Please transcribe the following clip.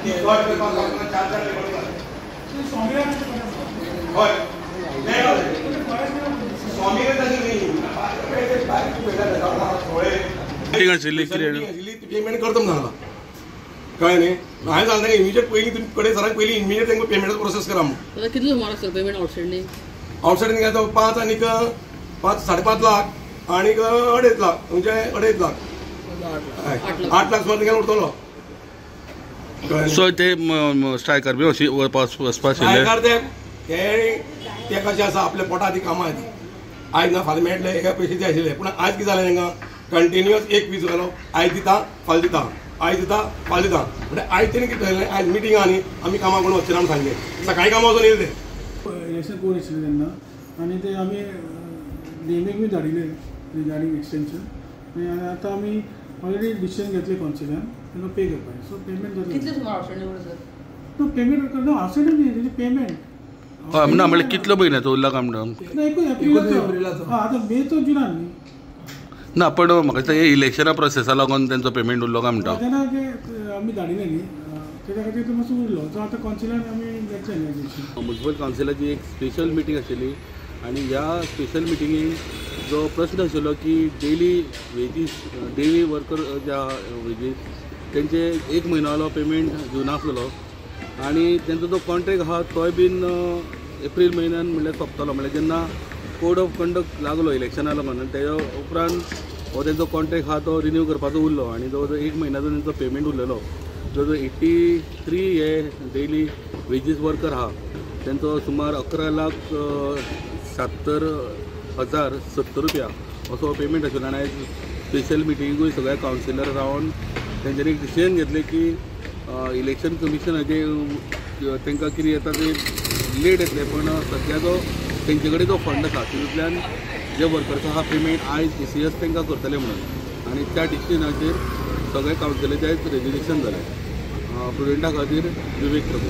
4 4 labour हय स्वामी payment करता म्हणून कळ्ळें न्ही. हांवें सांगलें तांकां इमिजिएट पयलीं तुमी कडेन सराक पयलीं इमिजिएट तांकां पेमेंटाचो प्रोसेस करा म्हणून. कितलो सुमार आसतलो पेमेंट आउटस्टँडींग? आउटस्टँडींग आतां 5 आनीक 5 5.5 लाख आनीक 2.5 लाख म्हणजे 2.5 लाख 8 लाख सुमार तांकां उरतलो. सो ते स्ट्रायकर बी वचपा स्ट्रायकार ते ते कशें आसा आपल्या पोटा ती कामां ती आयज ना फाल्यां मेळटले एका पयशे ते आशिल्ले. पूण आयज कितें जालें तांकां कंटिन्युअस एक वीस घालो आयज दिता फाल्यां दिता आयज दिता फाल्यां दिता. म्हणजे आयज तेणी कितें जालें आयज मिटींग आहा न्ही आमी कामां कोण वचचे ना म्हूण सांगलें. सकाळीं कामां वचून येयले ते इलेक्शन कोण आशिल्लें तेन्ना आनी ते आमी डीएमएक बी धाडिल्ले रिगार्डींग एक्सटेंशन आनी आतां आमी ऑलरेडी डिसिजन घेतले कावन्सिलान तांकां पे करपाचें. सो पेमेंट जातलें. कितले सुमार आउटस्टँडींग उरता सर? ना पेमेंट ना आउटस्टँडींग न्ही तेजें पेमेंट. हय ना म्हणल्यार कितलो म्हयन्याचो उरला काय म्हणटा? ना एकूच एप्रिलाचो. हां आतां मेचो जुनान न्ही. ना पण म्हाका दिसता इलेक्शना प्रोसेसा लागून तेंचो पेमेंट उरलो काय म्हणटा? तेन्ना ते आमी धाडिल्ले न्ही तेज्या खातीर तो मातसो उरलो. सो आतां कावन्सिलान आमी घेतलें न्ही. म्युनिसिपल कावन्सिलाची एक स्पेशल मिटींग आशिल्ली आनी ह्या स्पेशल मिटिंगेन जो प्रश्न आशिल्लो की डेली वेजीस डेली वर्कर ज्या वेजीस तेंचे एक म्हयनो पेमेंट जुनासलो आनी तेंचो जो कॉन्ट्रेक्ट आहा तोय बीन एप्रील म्हयन्यान म्हणल्यार सोंपतलो. म्हणल्यार जेन्ना कोड ऑफ कंडक्ट लागलो इलेक्शना लागून आनी तेज्या उपरांत हो तेंचो कॉन्ट्रेक्ट आहा तो रिन्यू करपाचो उरलो आनी जवळ जवळ एक म्हयन्याचो तेंचो पेमेंट उरलेलो. जवळ जवळ 83 हे डेली वेजीस वर्कर आहा तेंचो सुमार 11,76,070 रुपया असो पेमेंट आशिल्लो. आनी आयज स्पेशल मिटिंगूय सगळे कावन्सिलर रावन तेंच्यांनी एक डिसिजन घेतलें की इलेक्शन कमिशनाचे तांकां कितें येता ते लेट येतलें पण सद्या जो तेंचे कडेन जो फंड आसा तितूंतल्यान जे वर्कर्स आहा पेमेंट आयज ECS तांकां करतले म्हणून आनी त्या डिसिजनाचेर सगळे कावन्सिलाचें आयज रेजोल्युशन जालें. प्रुडंटा खातीर विवेक प्रभू.